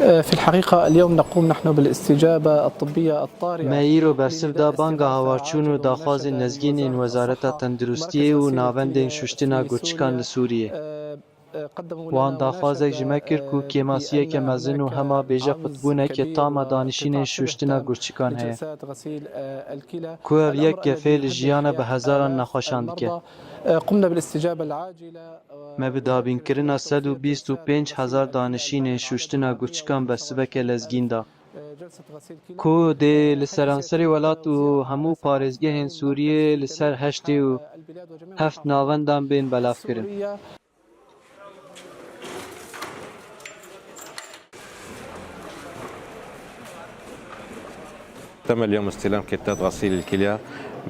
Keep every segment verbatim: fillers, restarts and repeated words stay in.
في الحقيقة اليوم نقوم نحن بالاستجابة الطبية الطارئة. Me îro bersiv da banga hawarçûn û daxwazên lezgîn ên Wezareta Tenduristiyê û navendên şûştina gurçikan li Sûriyê. Wan daxwazek ji me kir ku kêmasiyeke mezin û hema bêje qutbûneke tam a danişînên şûştina gurçikan heye. Ku ev yek gefê li jiyana bi hezaran nexweşan dike. قمنا بالاستجابة العاجلة. Me bi dabînkirina sed û bîst û pênc hezar danişînên şûştina gurçikan bersiveke lezgîn da. Ku dê li seranserê welat û hemû parêzgehên Sûriyê li ser heştê û heft navendan bên belavkirin. تم اليوم استلام كيتات غسيل الكلى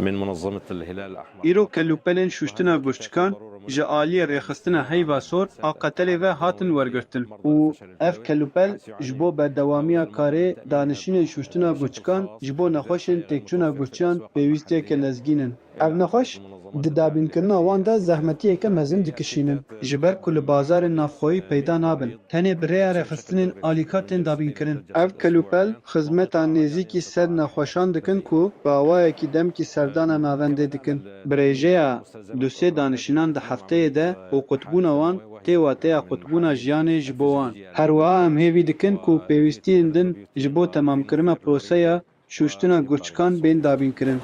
من منظمة الهلال الأحمر. Îro kelûpelên şûştina gurçikan ji aliyê rêxistina Heyva Sor a Qeterê ve hatin wergirtin û ev kelûpel ji bo berdewamiya karê danişînên şûştina gurçikan ji bo nexweşên têkçûna gurçiyan pêwîstiyeke lezgîn in. Ev nexweş di dabînkirina wan de zehmetiyeke mezin dikişînin, ji ber ku li bazarên navxweyî peyda nabin. Tenê bi rêya rêxistinên alîkar tên dabînkirin. Ev kelûpel xizmeta nêzîkî sed nexweşan dikin ku bi awayekî demkî serdana navendê dikin. Bi rêjeya du sê danişînan di hefteyê de û qutbûna wan tê wateya qutbûna jiyanê ji bo wan. Her wiha em hêvî dikin ku pêwîstiyên din ji bo temamkirina proseya şûştina gurçikan bên dabînkirin.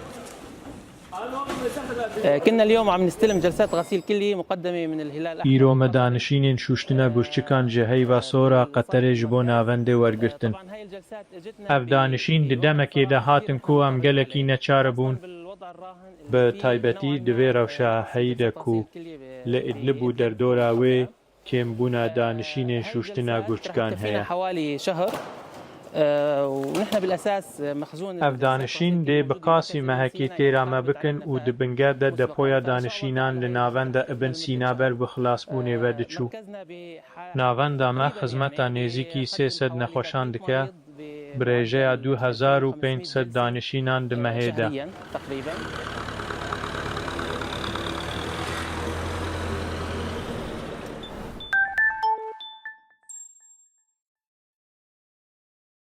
كنا اليوم عم نستلم جلسات غسيل كلي مقدمة من الهلال الأحمر. Îro me danişînên şûştina gurçikan ji Heyva Sor a Qeterê ji bo navendê wergirtin. Ev danişîn di demekê de hatin ku em gelekî neçar bûn, bi taybetî di vê rewşa heyî de ku li Idlib û derdora wê kêmbûna danişînên şûştina gurçikan heye. حوالي شهر، آه، ونحن بالأساس مخزون. Ev danişîn dê bi qasî mehekî têra me bikin û di binger de depoya danişînan li navenda Ibn Sîna ber bi xilasbûnê ve diçû. Navenda me xizmeta nêzîkî sê sed nexweşan dike, bi rêjeya du hezar û pênc sed danişînan di mehê de.